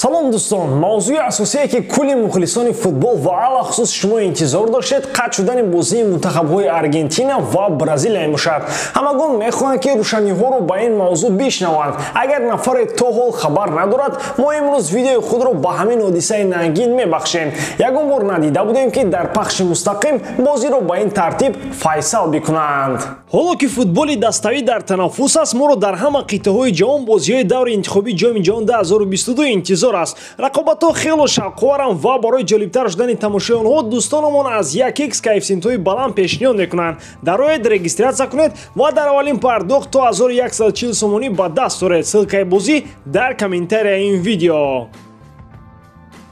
Салом дӯстон, мавзӯи асосие ки кулли мухлисони футбол ва алахусус шумо интизор доштед, қатъ шудани бозии мунтахабҳои Аргентина ва Бразилия мебошад. Ҳамагон мехоҳанд, ки рӯшаниҳоро ба ин мавзӯъ бишнаванд. Агар нафаре то ҳол хабар надорад, мо имрӯз видеои худро ба ҳамин ҳодисаи нангин мебахшем. Ягон бор надида будем, ки дар пахши мустақим бозиро ба ин тартиб файсал бикунанд. Ҳоло ки футболи даставӣ дар танаффус аст, моро дар ҳама қитъаҳои ҷаҳон бозиҳои даври интихобии Ҷоми ҷаҳон 2022 интизор аст. Рақобатҳо хело шавқоваранд ва барои ҷолибтар шудани тамошои онҳо дӯстонамон аз 1x коэффисиентҳои баланд пешниҳод мекунанд. Дароед, регистратсия кунед ва дар аввалин пардохт то 1140 сомонӣ ба даст оред. Ссылкаи бозӣ дар комментарияи ин видео.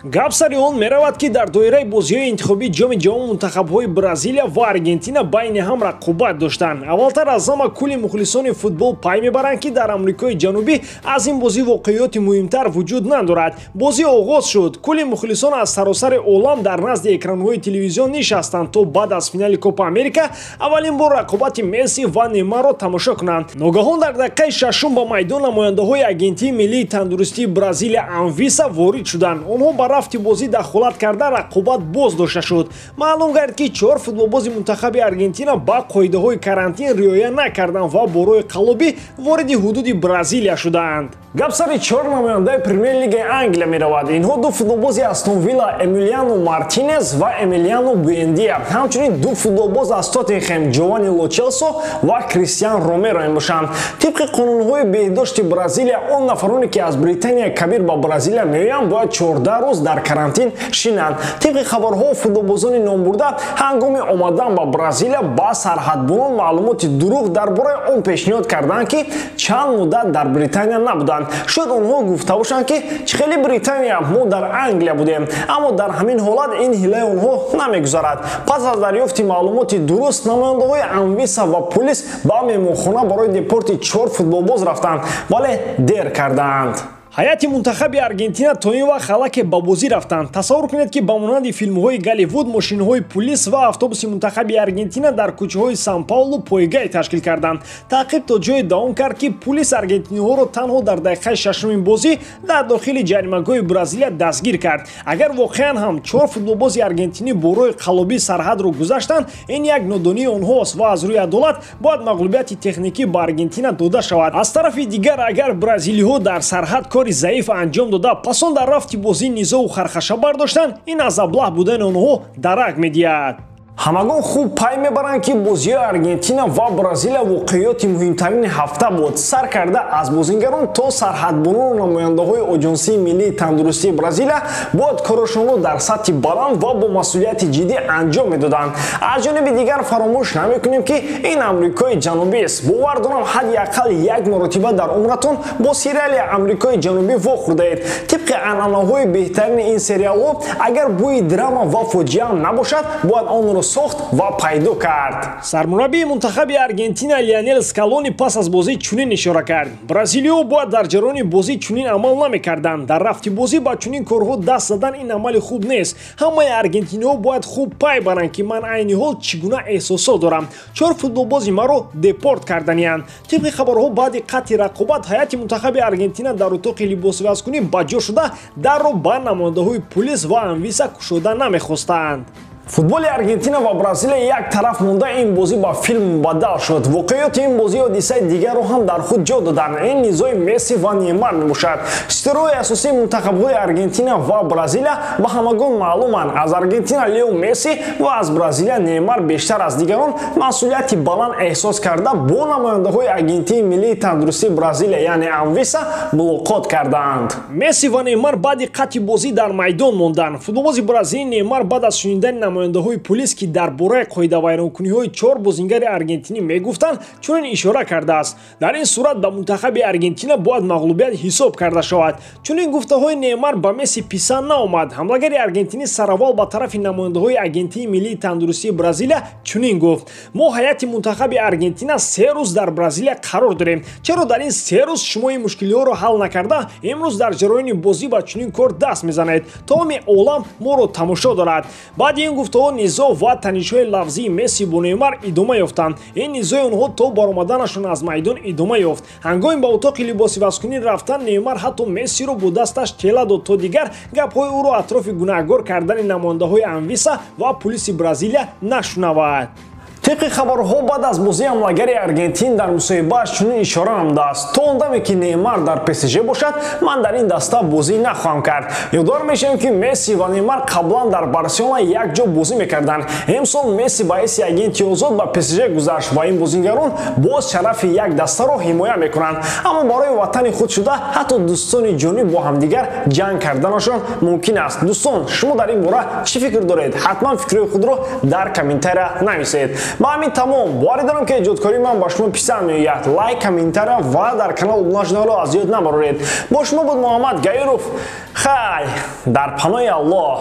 Гап сари он меравад, ки дар доираи бозиҳои интихобии Ҷоми ҷаҳон мунтахабҳои Бразилия ва Аргентина байни ҳам рақобат доштанд. Аввалтар аз ҳама кулли мухлисони футбол пай мебаранд, ки дар Амрикои Ҷанубӣ аз ин бозӣ воқеиёти муҳимтар вуҷуд надорад. Бозӣ оғоз шуд. Кулли мухлисон аз саросари олам дар назди экранҳои телевизион нишастанд, то баъд аз финали Копа Америка аввалин бор рақобати Месси ва Неймарро тамошо кунанд. Ногаҳон дар дақиқаи шашум ба майдон намояндаҳои Агентии миллии тандурустии Бразилия Анвиса ворид шуданд. Онҳо ба рафти бозӣ дахолат карда, рақобат боз дошта шуд. Маълум гард, ки чор футболбози мунтахаби Аргентина ба қоидаҳои карантин риоя накарданд ва бо роҳи қаллобӣ вориди ҳудуди Бразилия шуданд. Гап сари чор намояндаи Премер-лигаи Англия меравад. Инҳо ду футболбози Астон Вилла Эмилиано Мартинес ва Эмилиано Буэндия, ҳамчунин ду футболбоз аз Тоттенхем Ҷовани Ло Челсо ва Кристиан Ромеро мебошанд. Тибқи қонунҳои беҳдошти Бразилия, он нафароне ки аз Британияи Кабир ба Бразилия меоянд, бояд 14 рӯз дар карантин шинанд. Тибқи хабарҳо, футболбозони номбурда ҳангоми омадан ба Бразилия ба сарҳадбонон маълумоти дурӯғ дар бораи он пешниҳод карданд, ки чанд муддат дар Британия набуданд. Шояд онҳо гуфта бошанд, ки чӣ хеле Британия, мо дар Англия будем. Аммо дар ҳамин ҳолат ин ҳилаи онҳо намегузарад. Пас аз дарёфти маълумоти дуруст, намояндаҳои Анвиса ва пулис ба меҳмонхона барои депорти чор футболбоз рафтанд, вале дер кардаанд. Ҳайати мунтахаби Аргентина то ин вақт халаке ба бозӣ рафтанд. Тасаввур кунед, ки ба монанди филмҳои Голливуд мошинҳои пулис ва автобуси мунтахаби Аргентина дар кӯчаҳои Сан Паулу пойгаи ташкил карданд. Таъқиб то ҷое давом кард, ки пулис аргентиниҳоро танҳо дар дақиқаи шашуми бозӣ дар дохили ҷаримагоҳи Бразилия дастгир кард. Агар воқеан ҳам чор футболбози аргентинӣ бо роҳи қаллобӣ сарҳадро гузаштанд, ин як нодонии онҳост ва аз рӯи адолат бояд мағлубияти техникӣ ба Аргентина дода шавад. Аз тарафи дигар, агар бразилиҳо дар сарҳад кори заиф анҷом дода, пас он дар рафти бозӣ низоу хархаша бардоштанд, ин аз аблаҳ будани онҳо дарак медиҳад. Ҳамагон хуб пай мебаранд, ки бозиҳои Аргентина ва Бразилия воқеиёти муҳимтарини ҳафта буд. Сар карда аз бозингарон то сарҳадбонону намояндаҳои Оҷонсии миллии тандурустии Бразилия бояд корашонро дар сатҳи баланд ва бо масъулияти ҷиддӣ анҷом медоданд. Аз ҷониби дигар, фаромӯш намекунем, ки ин Амрикои Ҷанубист. Бовар дорам, ҳадди ақал як маротиба дар умратон бо сериали Амрикои Ҷанубӣ вохӯрдаед. Тибқи анъанаҳои беҳтарини ин сериалҳо, агар бӯи драма ва фоҷиа набошад, бояд онро сохт ва пайдо кард. Сармураббии мунтахаби Аргентина Лионел Скалони пас аз бозӣ чунин ишора кард: бразилиҳо бояд дар ҷараёни бозӣ чунин амал намекарданд. Дар рафти бозӣ ба чунин корҳо даст задан ин амали хуб нест. Ҳамаи аргентиниҳо бояд хуб пай баранд, ки ман айни ҳол чӣ гуна эҳсосот дорам. Чор футболбози маро депорт карданиянд. Тибқи хабарҳо, баъди қатъи рақобат ҳайати мунтахаби Аргентина дар утоқи либосивазкунӣ ба ҷо шуда, дарро ба намояндаҳои пулис ва Анвиса кушода намехостанд. Футболи Аргентина ва Бразилия як тараф монда, ин бозӣ ба филм мубаддал шуд. Воқеиёти ин бозӣ ҳодисаи дигарро ҳам дар худ ҷо доданд. Ин низои Месси ва Неймар мебошад. Ситораҳои асосии мунтахабҳои Аргентина ва Бразилия ба ҳамагон маълуманд. Аз Аргентина Лео Месси ва аз Бразилия Неймар бештар аз дигарон масъулияти баланд эҳсос карда, бо намояндаҳои Агентии миллии тандурустии Бразилия, яъне Анвиса, мулоқот кардаанд. Месси ва Неймар баъди қатъи бозӣ дар майдон монданд. Футболбози бразилӣ Неймар баъд аз шунидани намояндаҳои пулис, ки дар бораи қоидавайронкуниҳои чор бозингари аргентинӣ мегуфтанд, чунин ишора кардааст: дар ин сурат ба мунтахаби Аргентина бояд мағлубият ҳисоб карда шавад. Чунин гуфтаҳои Неймар ба Месси писанд наомад. Ҳамлагари аргентинӣ сараввал ба тарафи намояндаҳои Агентии миллии тандурустии Бразилия чунин гуфт: мо ҳайати мунтахаби Аргентина 3 рӯз дар Бразилия қарор дорем. Чаро дар ин 3 рӯз шумо ин мушкилиҳоро ҳал накарда, имрӯз дар ҷараёни бозӣ ба чунин кор даст мезанед? Тамоми олам моро тамошо дорад. Баъди ин Гуфтаҳо, низоъ ва танишҳои лафзии Месси бо Неймар идома ёфтанд. Ин низои онҳо то баромаданашон аз майдон идома ёфт. Ҳангоми ба утоқи либосивазкунӣ рафтан, Неймар ҳатто Мессиро бо дасташ тела дод, то дигар гапҳои ӯро атрофи гунаҳгор кардани намояндаҳои Анвиса ва пулиси Бразилия нашунавад. Тибқи хабарҳо, баъд аз бозии ҳамлагари Аргентин дар мусоҳибааш чунин ишора намудааст: то он даме ки Неймар дар ПСЖ бошад, ман дар ин даста бозӣ нахоҳам кард. Ёдовар мешавем, ки Месси ва Неймар қаблан дар Барселона якҷо бозӣ мекарданд. Имсол Месси ба ҳайси агенти озод ба ПСЖ гузашт ва ин бозигарон боз шарафи як дастаро ҳимоя мекунанд, аммо барои ватани худ шуда ҳатто дӯстони ҷонӣ бо ҳамдигар ҷанг карданашон мумкин аст. Дӯстон, шумо дар ин бора чӣ фикр доред? Ҳатман фикрҳои худро дар комментария нависед. Ба ҳамин тамом. Боварӣ дорам, ки эҷодкории ман ба шумо писанд меояд. Лайк, комментария ва дар канал обуна шуданро аз ёд набароред. Бо шумо буд Муҳаммад Гаиров. Хай, дар паноҳи Аллоҳ.